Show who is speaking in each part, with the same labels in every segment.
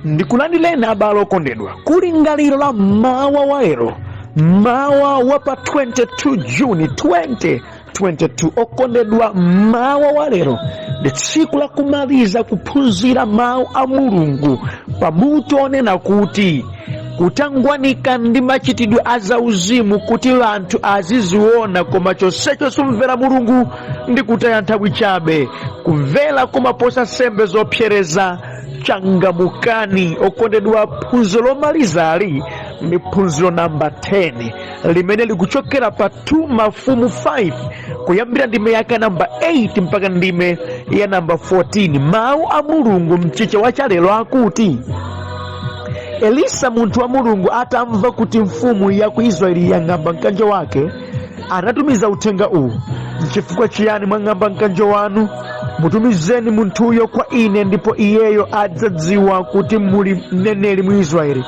Speaker 1: Ndikulandireni abale okondedwa kulingaliro la mawa wa lero, mawa wa pa 22 Juni 2022. Okondedwa, mawa wa lero ndi tsiku la kumaliza kuphunzira mawu a Mulungu pamutu onena kuti kutangwanika ndi machitidwe a zauzimu kuti anthu aziziona, koma chonsecho sumvera Mulungu ndi kutaya nthawi chabe. Kumvera kumaposa nsembe zopsereza. Changamukani okondedwa, phunziro lomalizali ndi phunziro namba 10 limene likuchokera pa 2 Mafumu 5 kuyambira ndime yake namba 8 mpaka ndime ya namba 14. Mawu a Mulungu mchichewa cha lero akuti, Elisa munthu wa Mulungu atamva kuti mfumu ya ku Israeli yang'amba mkanjo wake, anatumiza uthenga uwu: Nchifukwa chiyani mwang'amba mkanjo wanu? Mutumizeni munthuyo kwa ine, ndipo iyeyo adzadziwa kuti muli mneneri mu Israeli.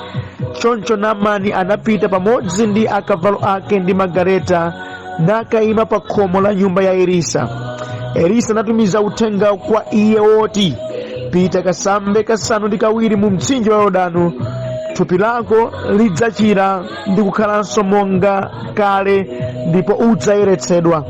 Speaker 1: Choncho Naamani anapita pamodzi ndi akavalo ake ndi magaleta, nakayima pa khomo la nyumba ya Elisa. Elisa anatumiza uthenga kwa iye woti, Pita kasambe kasanu ndi kawiri mu mtsinje wa Yorodano, thupi lako lidzachira ndi kukhalanso monga kale, ndipo udzayeretsedwa.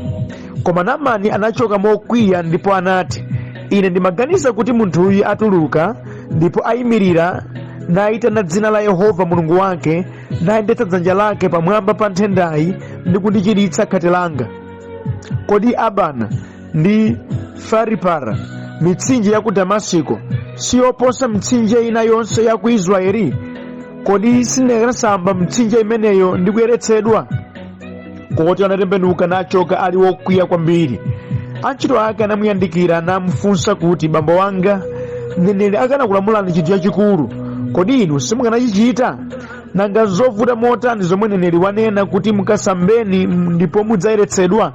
Speaker 1: Koma Naamani anachoka mokwiya ndipo anati, Ine ndimaganiza kuti munthuyu atuluka ndipo ayimirira nayitana dzina la Yehova Mulungu wake, nayendetsa dzanja lake pamwamba pa nthendayi ndi kundichiritsa khate langa. Kodi Abana ndi Faripara, mitsinje ya ku Damasiko, siyoposa mitsinje ina yonse ya ku Israeli? Kodi sindinakasamba mitsinje imeneyo ndi kuyeretsedwa? Kotero anatembenuka nachoka ali wokwiya kwambiri. Antchito ake anamuyandikira namufunsa kuti, Bambo wanga, mneneri akanakulamulani chinthu chachikulu, kodi inu simukanachichita? Nanga nzovuta motani zomwe mneneri wanena kuti mukasambeni ndipo mudzayeretsedwa?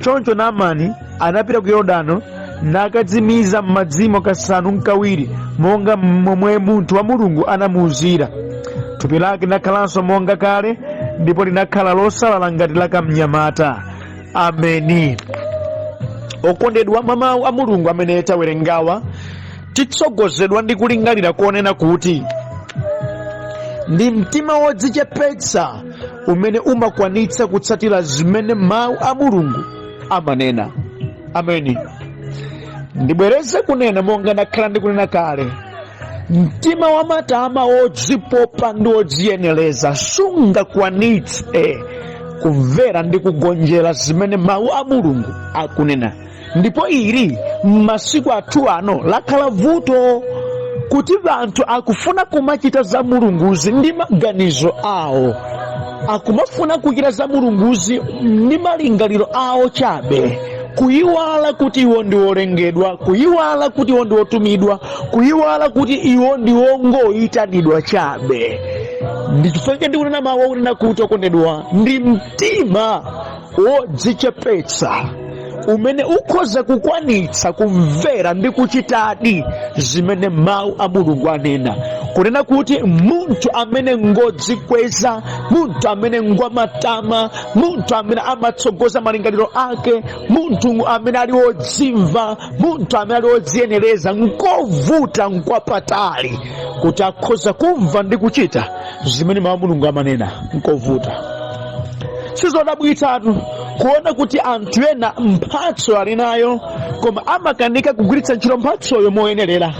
Speaker 1: Choncho Naamani anapita ku Yorodano nakadzimiza m'madzimo kasanu nkawiri, monga momwe munthu wa Mulungu anamuwuzira. Thupi lake linakhalanso monga kale, ndipo linakhala losalala ngati la kamnyamata. Ameni. Okondedwa, mwa mawu a Mulungu amene tawerengawa, titsogozedwa ndi kulingalira konena kuti ndi mtima wodzichepetsa umene umakwanitsa kutsatira zimene mawu a Mulungu amanena. Ameni. Ndibwereze kunena monga ndakhala ndikunena kale, mtima wamatama, wodzipopa ndi wodziyenereza sungakwanitse kumvera ndi kugonjera zimene mawu a Mulungu akunena. Ndipo ili m'masiku athu ano lakhala vuto kuti anthu akufuna kumachita za Mulunguzi ndi maganizo awo, akumafuna kuchita za Mulunguzi ndi malingaliro awo chabe, kuyiwala kuti iwo ndi wolengedwa, kuyiwala kuti iwo ndi wotumidwa, kuyiwala kuti iwo ndi wongoyitanidwa chabe. Ndi chifukwa chake ndikunena mawu akunena kuti, okondedwa, ndi mtima wodzichepetsa umene ukhoza kukwanitsa kumvera ndi kuchitadi zimene mawu a Mulungu anena. Kunena kuti munthu amene ngodzikweza, munthu amene ngwamatama, munthu amene amatsogoza malingaliro ake, munthu amene ali wodzimva, munthu amene ali wodziyenereza, nkovuta, nkwapatali kuti akhoza kumva ndi kuchita zimene mawu a Mulungu amanena. Nkovuta. Sizodabwitsatu kuona kuti anthu ena mphatso ali nayo, koma amakanika kugwiritsa ntchito mphatsoyo moyenerera.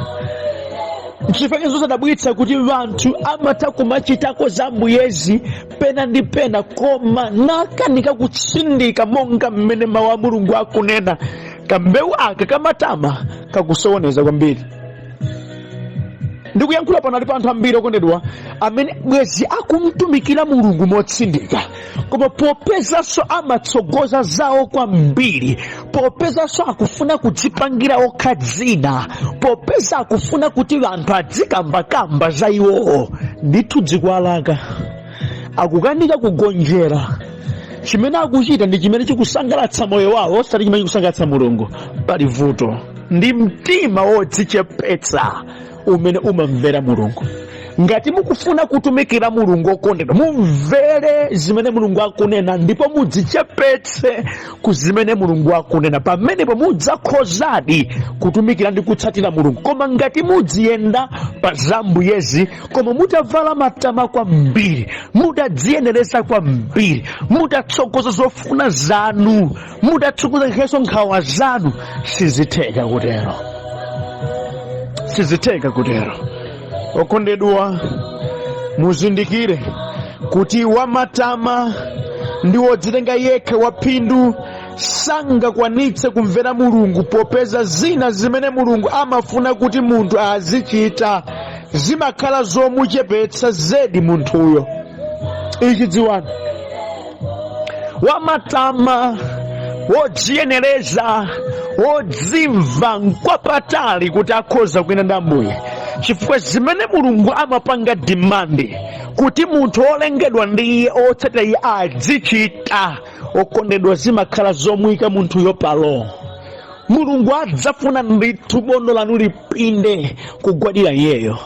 Speaker 1: Nchifukwa chake zosadabwitsa kuti anthu amatha kumachitako za Ambuyezi pena ndi pena, koma nakanika kutsindika monga mmene mawu a Mulungu akunena. Kambewu aka kamatama kakusokoneza kwambiri. Ndikuyankhula pano, alipo anthu ambiri okondedwa amene bwezi akumtumikira Mulungu motsindika, koma popezanso amatsogoza zawo kwambiri, popezanso akufuna kudzipangira okha dzina, popeza akufuna kuti anthu adzikambakamba za iwowo, ndithu dzikuwalaka, akukanika kugonjera. Chimene akuchita ndi chimene chikusangalatsa moyo wawo, osati chimene chikusangalatsa Mulungu. Pali vuto. Ndi mtima wodzichepetsa umene umamvera Mulungu. Ngati mukufuna kutumikira Mulungu, okondedwa, mumvere zimene Mulungu akunena ndipo mudzichepetse ku zimene Mulungu akunena. Pamenepo mudzakhozadi kutumikira ndi kutsatira Mulungu. Koma ngati mudziyenda pa zambuyezi koma mutavala matama kwambiri, mutadziyenereza kwambiri, mutatsogoza zofuna zanu, mutatsogoza ngakhalenso nkhawa zanu, sizitheka kutero, sizitheka kutero. Okondedwa, muzindikire kuti wamatama ndi wodzitenga yekha waphindu sangakwanitse kumvera Mulungu, popeza zina zimene Mulungu amafuna kuti munthu azichita zimakhala zomuchepetsa zedi munthuyo. Ichi dziwani, wamatama, wodziyenereza, wodzimva nkwapatali kuti akhoza kuyenda ndi Ambuye, chifukwa zimene Mulungu amapanga demand kuti munthu olengedwa ndi iye, otsatira iye, azichita, okondedwa, zimakhala zomuyika munthuyo palo. Mulungu adzafuna ndithu bondo lanu lipinde kugwadira iyeyo.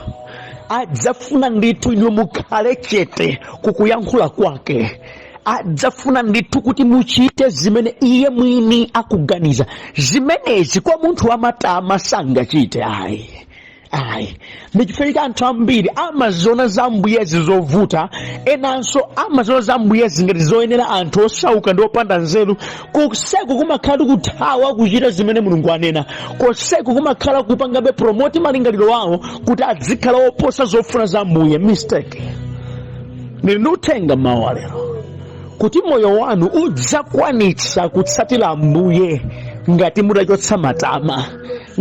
Speaker 1: Adzafuna ndithu inu mukhale chete kukuyankhula kwake. Adzafuna ndithu kuti muchite zimene iye mwini akuganiza. Zimenezi kwa munthu wamatama sangachite ayi, ayi. Ndichifukwa anthu ambiri amaziona za Ambuyezi zovuta, enanso amaziona za Ambuyezi ngati zoyenera anthu osauka ndi opanda nzeru. Konseko kumakhala kuthawa kuchita zimene Mulungu anena. Konseko kumakhala kupangabe promote malingaliro awo kuti adzikhala oposa zofuna za Ambuye. Mistake. Ndili ndi uthenga mawu lero kuti moyo wanu udzakwanitsa kutsatira Ambuye ngati mutachotsa matama,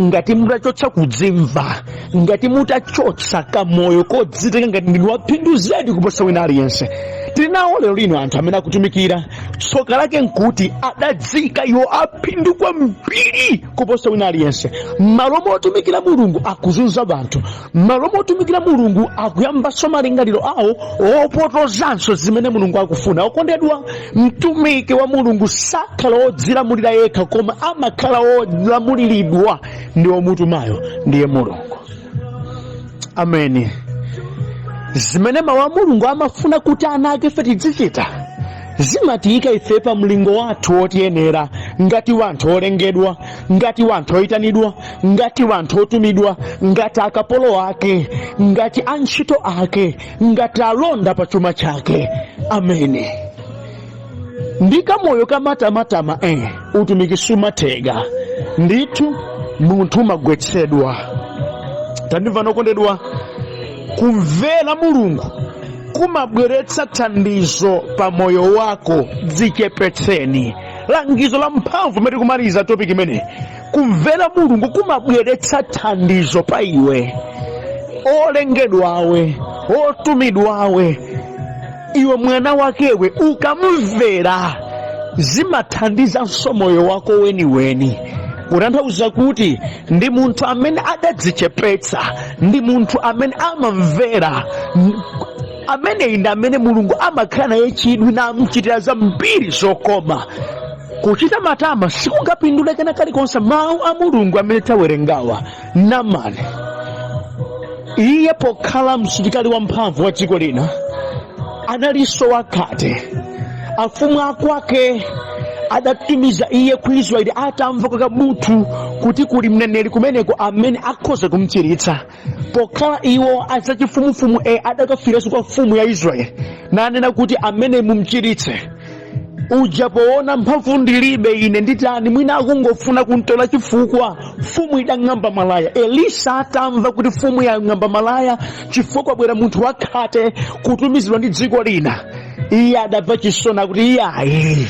Speaker 1: ngati mutachotsa kudzimva, ngati mutachotsa kamoyo kodzitenga ngati ndinu waphindu zedi kuposa wina aliyense. Tili nawo lero lino anthu amene akutumikira, tsoka lake nkuti adadzika iwo aphindu kwambiri kuposa wina aliyense. M'malo motumikira Mulungu akuzunza anthu, m'malo motumikira Mulungu akuyambanso malingaliro awo opotozanso zimene Mulungu akufuna. Okondedwa, mtumiki wa Mulungu sakhala wodzilamulira yekha, koma amakhala wolamuliridwa ndi womutumayo, ndiye Mulungu. Ameni. Zimene mawu a Mulungu amafuna kuti ana ake ife tizichita zimatiyika ife pa mlingo wathu wotiyenera ngati wanthu olengedwa, ngati wanthu oyitanidwa, ngati wanthu otumidwa, ngati akapolo ake, ngati antchito ake, ngati alonda pa chuma chake. Ameni. Ndi kamoyo kamatamatama utumiki sumatheka ndithu, munthu umagwetsedwa. Tandimva nokondedwa, kumvera Mulungu kumabweretsa thandizo pa moyo wako. Dzichepetseni. Langizo la mphamvu imene tikumaliza topic imene, kumvera Mulungu kumabweretsa thandizo pa iwe olengedwawe, otumidwawe, iwe mwana wakewe. Ukamumvera zimathandizanso moyo wako weniweni, kutanthauza kuti ndi munthu amene adadzichepetsa, ndi munthu amene amamvera. Ameneyi ndi amene Mulungu amakhala naye chidwi namchitira zambiri zokoma. Kuchita matama sikungapindule kena kalikonse. Mawu a Mulungu amene tawerengawa, Namani iye pokhala msilikali wamphamvu wa dziko lina analinso wakhate. Afumu akwake adatumiza iye ku Israeli atamva kwa kabuthu kuti kuli mneneri kumeneko amene akhoza kumchiritsa. Pokhala iwo azachifumufumu adakafiranso kwa mfumu ya Israeli nanena kuti amene mumchiritse uja, poona mphamvu ndilibe ine nditani, mwina akungofuna kuntola chifukwa mfumu idang'amba malaya. Elisa atamva kuti mfumu yang'amba malaya chifukwa kwabwera munthu wakhate kutumizidwa ndi dziko lina, iye adamva chisoni, akuti iyayi,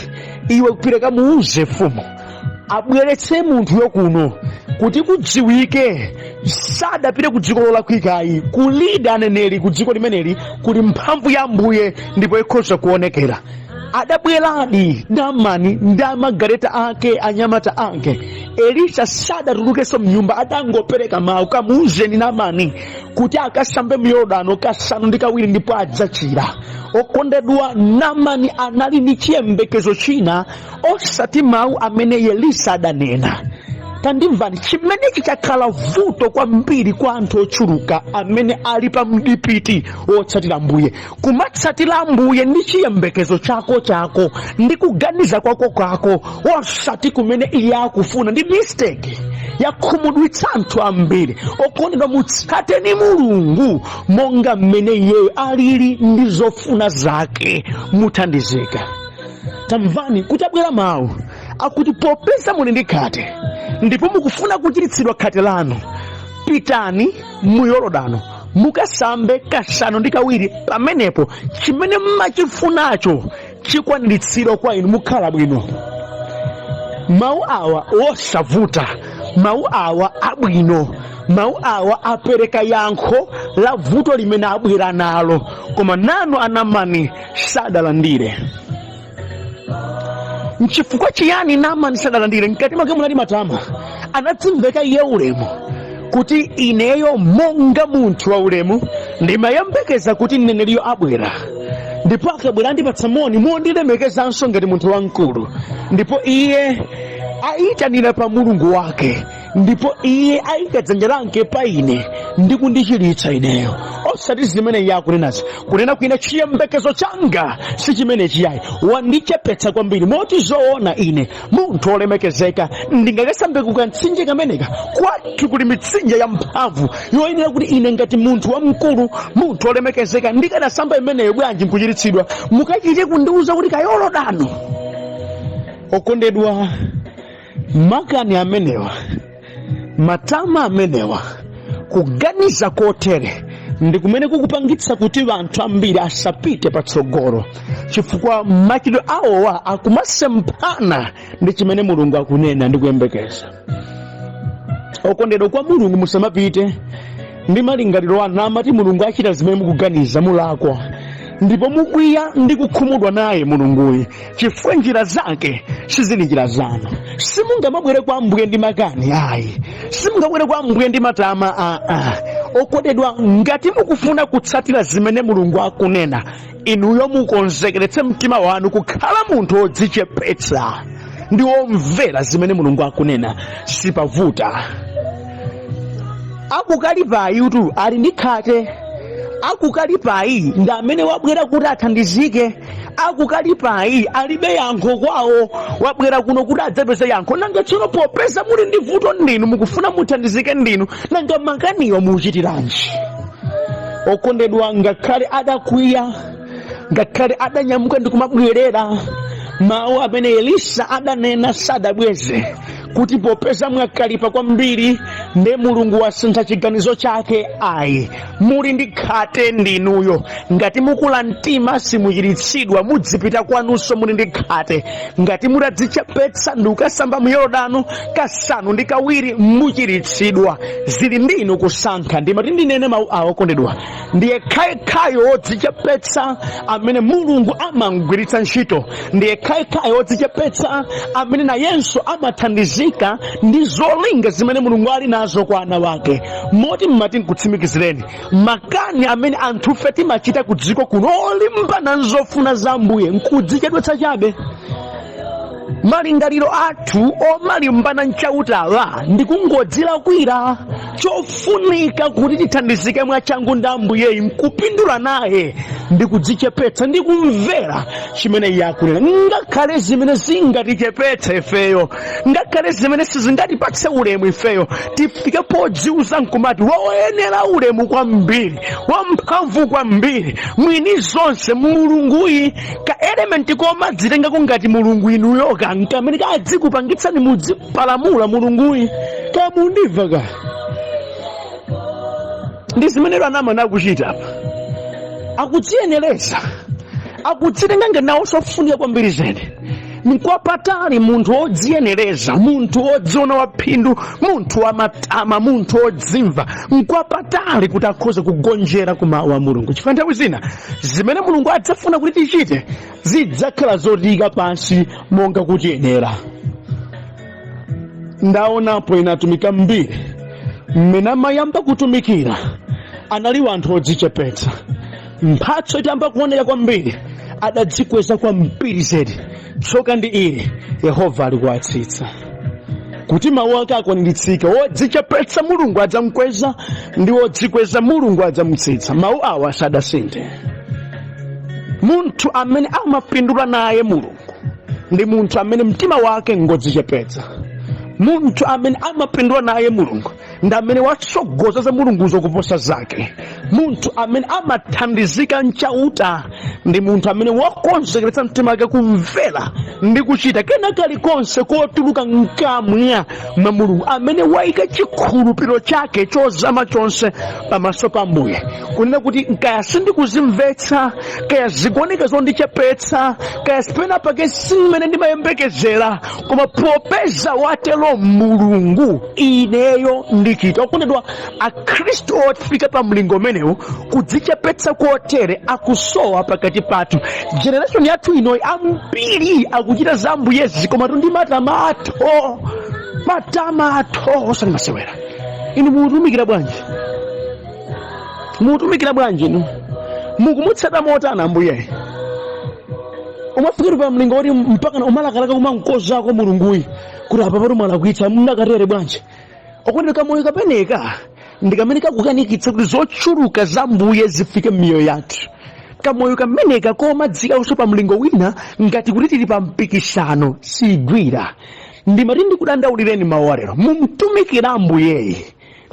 Speaker 1: iwe kupita kamuuze mfumu abweretse munthuyo kuno kuti kudziwike sadapite ku dziko lolakwikayi. Kulida aneneri ku dziko limeneli kuli mphamvu ya Ambuye ndipo ikhoza kuonekera. Adabweradi Namani ndi amagaleta ake, anyamata ake. Elisa sadatulukenso mnyumba, adangopereka mawu, kamuuzeni Namani kuti akasambe m'Yorodano 7 ndipo adzachira. Okondedwa, Namani anali ndi chiyembekezo china, osati mawu amene Elisa adanena. Tandimvani, chimenechi chakhala vuto kwambiri kwa anthu ochuluka amene ali pa mdipiti wotsatira Ambuye. Kumatsatira Ambuye ndi chiyembekezo chako chako ndi kuganiza kwako kwako, osati kumene iye akufuna, ndi mistake yakhumudwitsa anthu ambiri. Okondedwa, mutsateni Mulungu monga mmene iyeyo alili ndi zofuna zake, muthandizika. Tamvani, kutabwera mawu akuti popeza muli ndi khate ndipo mukufuna kuchiritsidwa khate lanu, pitani mu Yorodano mukasambe kasanu ndi kawiri, pamenepo chimene mmachifunacho chikwaniritsidwa kwa inu, mukhala bwino. Mawu awa wosavuta, mawu awa abwino, mawu awa apereka yankho la vuto limene abwera nalo, koma nanu anamani sadalandire. Nchifukwa chiyani Namani sadalandire? Mkati mwake munali matama. Anadzimveka iye ulemu kuti ineyo monga munthu wa ulemu ndimayembekeza kuti mneneriyo abwera, ndipo akabwera andipatsa moni mondilemekezanso ngati munthu wamkulu, ndipo iye ayitanira pa Mulungu wake, ndipo iye ayika dzanja lake pa ine ndi kundichiritsa ineyo, osati zimene iye akunenazi. Kunena kwina, chiyembekezo changa si chimene chiyayi, wandichepetsa kwambiri moti zoona ine munthu olemekezeka ndingakasambe kukamtsinje kameneka? Kwathu kuli mitsinje ya mphamvu yoyenera kuti ine ngati munthu wamkulu, munthu olemekezeka, ndikanasamba imeneyo bwanji nkuchiritsidwa? Mukachite kundiuza kuti kayorodano. Okondedwa, makani amenewa, matama amenewa, kuganiza kotere ndi kumene kukupangitsa kuti anthu ambiri asapite patsogolo, chifukwa machitidwe awowa akumasemphana ndi chimene Mulungu akunena ndi kuyembekeza. Okondedwa, kwa Mulungu musamapite ndi malingaliro anu amati Mulungu achita zimene mukuganiza. Mulakwa ndipo mukwiya ndi kukhumudwa naye Mulunguyi, chifukwa njira zake sizili njira zanu. Simungamabwere kwa Ambuye ndi makani ayi, simungabwere kwa Ambuye ndi matama aa. Okondedwa, ngati mukufuna kutsatira zimene Mulungu akunena, inuyo mukonzekeretse mtima wanu kukhala munthu wodzichepetsa ndi womvera zimene Mulungu akunena. Sipavuta. Akukalipayitu ali ndi khate. Akukalipayi ndi amene wabwera kuti athandizike. Akukalipayi alibe yankho kwawo, wabwera kuno kuti adzapeze yankho. Nanga tsono popeza muli ndi vuto ndinu, mukufuna muthandizike ndinu, nanga makaniwa muchitiranji? Okondedwa, ngakhale adakwiya, ngakhale adanyamuka ndi kumabwerera, mawu amene Elisa adanena sadabweze kuti popeza mwakalipa kwambiri nde Mulungu wasintha chiganizo chake ayi. Muli ndi khate ndinuyo. Ngati mukula mtima simuchiritsidwa, mudzipita kwanunso muli ndi khate. Ngati mutadzichepetsa ndi kukasamba mu Yorodano kasanu ndi kawiri, muchiritsidwa. Zili ndinu kusankha. Ndimati ndinene mawu awa, okondedwa, ndiye khayekhayo wodzichepetsa amene Mulungu amamgwiritsa ntchito, ndiye khayekhayo wodzichepetsa amene nayenso amathandizika ndi zolinga zimene Mulungu ali nazo kwa ana wake. Moti mmati nkutsimikizireni, makani amene anthufe timachita ku dziko kuno olimbana nzofuna za Ambuye nkudzichedwetsa chabe. Malingaliro athu omalimbana nchautawa ndi kungodzilakwira. Chofunika kuti tithandizike mwachangu ndi Ambuyeyi nkupindula naye ndi kudzichepetsa ndi kumvera chimene iye akunena, ngakhale zimene zingatichepetse ifeyo, ngakhale zimene sizingatipatse ulemu ifeyo. Tifike podziuza nkumati woyenera ulemu kwambiri, wamphamvu kwambiri, mwini zonse Mulunguyi. Ka elementi komadzitengako ngati Mulungu inuyo kankamene kadzikupangitsani mudzipalamula Mulunguyi. Kamundimva ka ndi zimene anamani akuchita apa, akudziyenereza, akudzitenga ngati nawo sofunika kwambiri zedi. Nkwapatali munthu wodziyenereza, munthu wodziona waphindu, munthu wamatama, munthu wodzimva. Nkwapatali kuti akhoze kugonjera ku mawu a Mulungu, chifukwa nthawi zina zimene Mulungu adzafuna kuti tichite zidzakhala zotiika pansi monga kutiyenera. Ndaonapo ena atumiki ambiri mmene amayamba kutumikira anali anthu odzichepetsa. Mphatso itayamba kuoneka kwambiri adadzikweza kwambiri zedi. Tsoka ndi ili, Yehova ali kuwatsitsa. Kuti mawu ake akwaniritsidwe, wodzichepetsa Mulungu adzamkweza, ndi wodzikweza Mulungu adzamutsitsa. Mawu awa sadasinthe. Munthu amene amapindula naye Mulungu ndi munthu amene mtima wake ngodzichepetsa. Munthu amene amapindula naye Mulungu ndi amene watsogoza za Mulunguzo kuposa zake. Munthu amene amathandizika nchauta ndi munthu amene wakonzekeretsa mtima wake kumvera ndi kuchita kena kalikonse kotuluka mkamwa mwa Mulungu, amene wayika chikhulupiriro chake chozama chonse pamaso pa Ambuye, kunena kuti kaya sindikuzimvetsa, kaya zikuoneka zondichepetsa, kaya sipena pake simene ndimayembekezera, koma popeza watero Mulungu, ineyo ndichita. Okondedwa, Akhristu ofika pa mlingo umenewu, kudzichepetsa kotere, akusowa pakati pathu. Generation yathu inoyi, ambiri akuchita za Ambuyezi, komatu ndi matamato, matamato osati masewera. Inu mukutumikira bwanji? Mukutumikira bwanji? Inu mukumutsata motani Ambuye? Umafikira pa mlingo woti mpaka umalakalaka kumankozako Mulunguyi kuti apa patu mwalakwitsa, mnakatere bwanji? Okondedwa, kamoyo kapeneka ndi kamene kakukanikitsa kuti zochuluka za Mbuye zifike m'miyoyo yathu. Kamoyo kameneka komadzikakonso pa mlingo wina ngati kuti tili pa mpikisano, sigwira. Ndimati ndikudandaulireni mawu alero: mumtumikira Ambuyeyi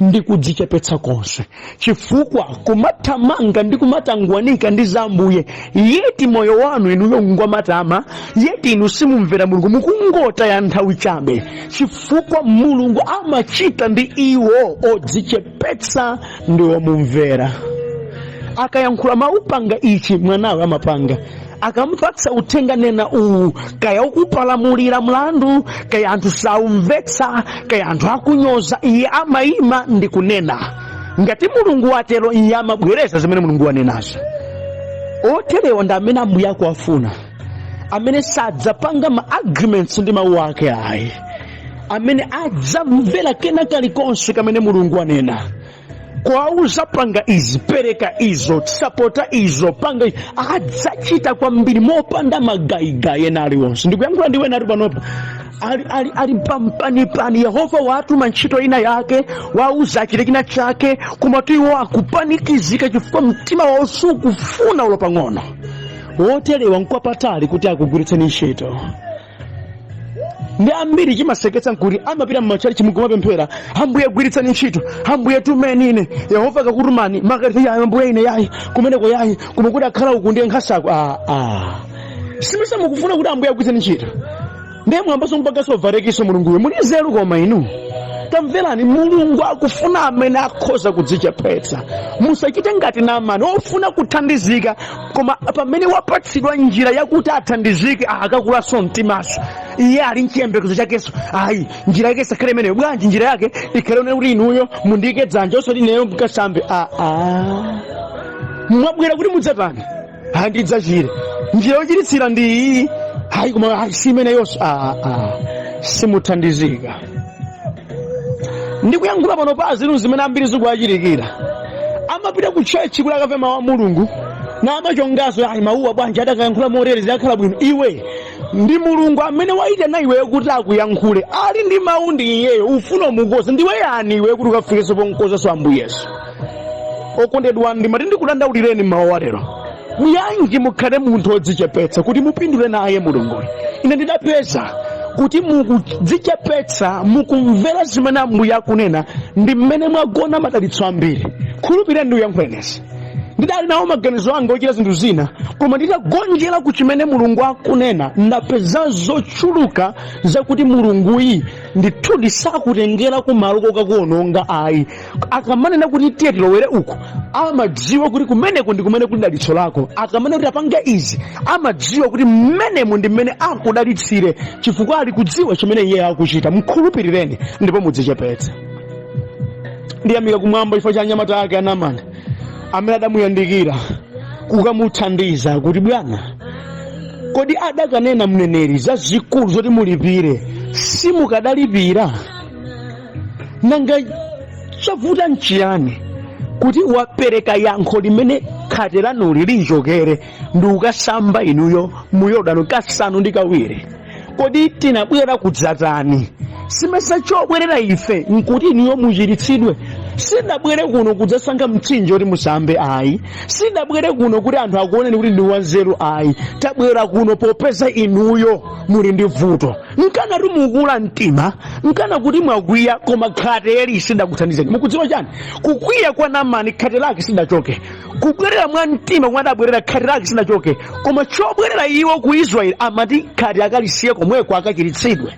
Speaker 1: ndi kudzichepetsa konse, chifukwa kumathamanga ndi kumatangwanika ndi za Ambuye, yet moyo wanu inuyo ngwamatama, yet inu simumvera Mulungu, mukungotaya nthawi chabe, chifukwa Mulungu amachita ndi iwo odzichepetsa ndi omumvera. Akayankhula mawu, "Panga ichi," mwanawe amapanga. Akamupatsa uthenga, "Nena uwu," kaya ukupalamulira mlandu, kaya anthu saumvetsa, kaya anthu akunyoza, iye amayima ndi kunena. Ngati Mulungu watero, iye amabwereza zimene Mulungu wanenazo. Oterewa ndi amene Ambuye akuwafuna, amene sadzapanga ma agreements ndi mawu ake ayi, amene adzamvera kena kalikonse kamene Mulungu anena. Kwauza, "Panga izi, pereka izo, sapota izo, panga izi," adzachita kwambiri mopanda magayigayi ena aliwonse. Ndikuyankhula ndi wena ali panopa, ali pampanipani. Yehova watuma ntchito ina yake, wauza achite china chake, koma iwo akupanikizika chifukwa mtima wawo sukufuna ulo pang'ono. Woterewa nkwapatali kuti akugwiritseni ntchito. Ndi ambiri chimaseketsa nkuti amapita mmachalichi, mukumapemphera, "Ambuye, gwiritsani ntchito, Ambuye, tumeni ine." Yehova akakutumani, makati, "Yayi Ambuye, ine yayi, kumeneko yayi, koma kuti akhala uku ndiye nkhasako." Ah, ah. Simisa mukufuna kuti Ambuye agwiritseni ntchito, ndiye mwambaso mpakaso varekiso Mulunguyo. Muli nzeru? Koma inu tamverani, Mulungu akufuna amene akhoza kudzichepetsa. Musachite ngati Namani, ofuna kuthandizika, koma pamene wapatsidwa njira yakuti athandizike, akakulaso mtimaso. Iye ali mchiyembekezo chakenso, ayi, njira yake isakhale imeneyo. Bwanji njira yake ikhale one kuti inuyo mundiyike dzanja, osati ineyo mkasambe? Aa, mwabwera kuti mudzatani? Andidzachire, njira yochiritsira ndi iyi. Hayi, koma hayi, si imeneyonso. Aa, simuthandizika. Ndikuyankhula pano pa zinthu zimene ambiri zikuachirikira. Amapita ku church kuti akamve mawu a Mulungu, na amachongaso, "Ayi, mawuwa bwanji adakayankhula motere, zidakhala bwino." Iwe, ndi Mulungu amene wayitana iweyo kuti akuyankhule, ali ndi mawu ndi iyeyo. Ufuna umukoze? Ndiwe yani iwe kuti ukafikenso ponkozaso Ambuyesu? Okondedwa, ndimati ndikudandaulireni mawu alero: muyanji mukhale munthu wodzichepetsa kuti mupindule naye Mulungu. Ine ndidapeza kuti mukudzichepetsa, mukumvera zimene Ambuye akunena, ndi mmene mwagona madalitso ambiri. Khulupireni ndikuyankhulenesi. Ndidali nawo maganizo anga ochita zinthu zina, koma nditagonjera ku chimene Mulungu akunena, ndapeza zochuluka zakuti Mulunguyi ndithudi sakutengera kumalo kokakuononga ayi. Akamanena kuti, "Tiye tilowere uku," amadziwa kuti kumeneko ndi kumene kuli dalitso lako. Akamanena kuti, "Apange izi," amadziwa kuti mmenemu ndi mmene akudalitsire, chifukwa ali kudziwa chimene iye akuchita. Mkhulupirireni ndipo mudzichepetse. Ndiyamika kumwamba chifukwa cha anyamata ake aNamani amene adamuyandikira kukamuthandiza kuti, "Bwana, kodi adakanena mneneri zazikulu zoti mulipire, simukadalipira? Nanga chavuta nchiyani kuti wapereka yankho limene khate lanuli lichokere ndi ukasamba inuyo mu Yorodano kasanu ndi kawiri?" Kodi tinabwera kudzatani? Simesa chobwerera ife nkuti inuyo muchiritsidwe? Sidabwere kuno kudzasankha mtsinje kuti musambe ayi. Sidabwere kuno kuti anthu akuoneni kuti ndi wanzeru ayi. Tabwera kuno popeza inuyo muli ndi vuto. Nkanati mukula mtima, nkana kuti mwakwiya, koma khateli sidakuthandizeni. Mukudziwa chani? Kukwiya kwa Namani, khate lake sidachoke. Kubwerera mwa mtima kumwe adabwerera, khate lake sidachoke. Koma chobwerera iwo ku Israeli amati khate akalisiye komweko akachiritsidwe.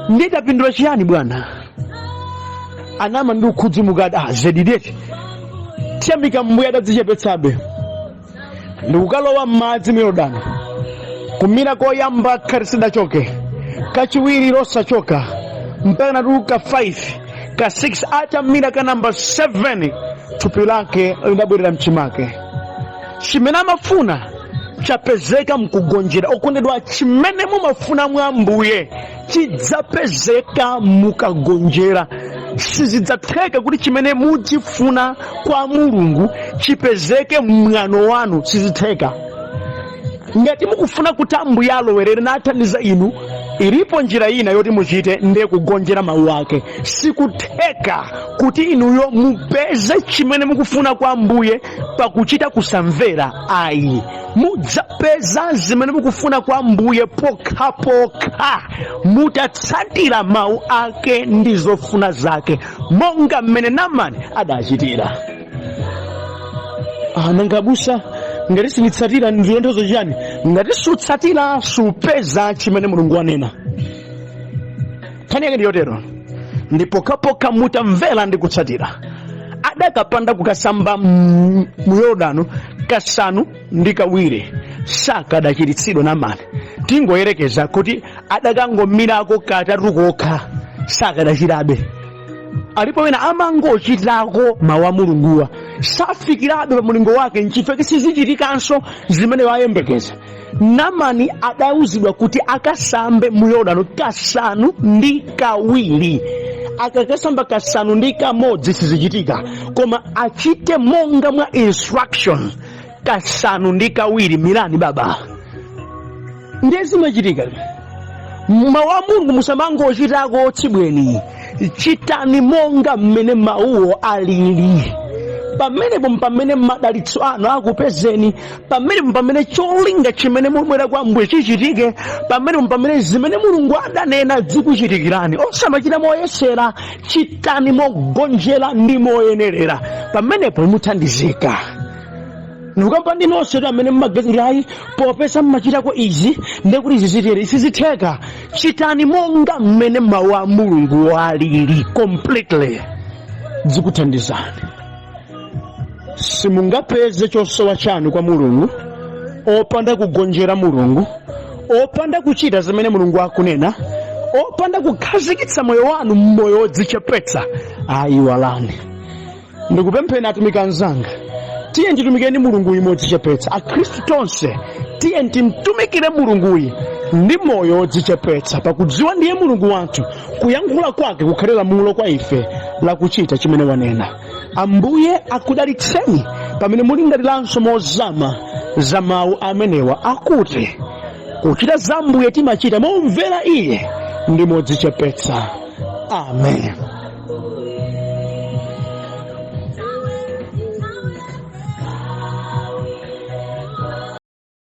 Speaker 1: Ndiye tapindula chiyani bwana? Anama ndi kukhudzumuka, ah, zedideti tiyamika Mbuye adadzichepetsabe ndikukalowa m'madzi mu Yorodani. Kumira koyamba khate sidachoke, kachiwiri losachoka, mpaka natuluka 5 ka 6. Atamira ka namba 7, thupi lake linabwerera mchimake. Chimene amafuna chapezeka mkugonjera. Okondedwa, chimene mumafuna mwa Ambuye chidzapezeka mukagonjera. Sizidzatheka kuti chimene muchifuna kwa Mulungu chipezeke mwano wanu, sizitheka. Ngati mukufuna kuti Ambuye alowerere nathandiza inu, ilipo njira ina yoti muchite, ndiye kugonjera mawu ake. Sikutheka kuti inuyo mupeze chimene mukufuna kwa Ambuye pakuchita kusamvera ayi. Mudzapeza zimene mukufuna kwa Ambuye pokhapokha mutatsatira mawu ake ndi zofuna zake, monga mmene Namani adachitira. Ah, nanga abusa, ngati sinditsatira ndilondozo chiyani? Ngati sutsatira, supeza chimene Mulungu wanena. Nkhani yake ndi yotero, ndi pokhapokha mutamvera ndi kutsatira. Adakapanda kukasamba mu Yorodano kasanu ndi kawiri, sakadachiritsidwa Namani. Tingoyerekeza kuti adakangomirako katatu kokha, sakadachirabe. Alipo wena amangochitako mawu a Mulunguwa, safikirabe pa mulingo wake, nchifukwa sizichitikanso zimene wayembekeza. Namani adauzidwa kuti akasambe mu Yorodano kasanu ndi kawiri. Akakasamba kasanu ndi kamodzi sizichitika, koma achite monga mwa instruction kasanu ndi kawiri. Mirani baba, ndiye zimachitika. Mawu a Mulungu musamangochitako chibweni, chitani monga mmene mawuwo alili. Pamenepo pamene madalitso anu akupezeni, pamenepo pamene cholinga chimene mubwera kwa Ambuye chichitike, pamenepo pamene zimene Mulungu adanena zikuchitikirani. Osamachita moyesera, chitani mogonjera ndi moyenerera, pamenepo muthandizika. Ndikukamba ndi nonse amene mmaganiza kuti ayi, popeza mmachitako izi ndiye kuti izi zitere, sizitheka. Chitani monga mmene mawu a Mulungu alili completely, zikuthandizani. Simungapeze chosowa chanu kwa Mulungu opanda kugonjera Mulungu, opanda kuchita zimene Mulungu akunena, opanda kukhazikitsa moyo wanu mmoyo wodzichepetsa. Ayiwalani. Ndikupempheni atumiki anzanga, tiye titumikeni Mulunguyi modzichepetsa. Akhristu tonse, tiye timtumikire Mulunguyi ndi moyo wodzichepetsa, pakudziwa ndiye Mulungu wathu. Kuyankhula kwake kukhale lamulo kwa ife lakuchita chimene wanena. Ambuye akudalitseni pamene mulingaliranso mozama za mawu amenewa akuti kuchita za Ambuye timachita momvera iye ndi modzichepetsa. Amen.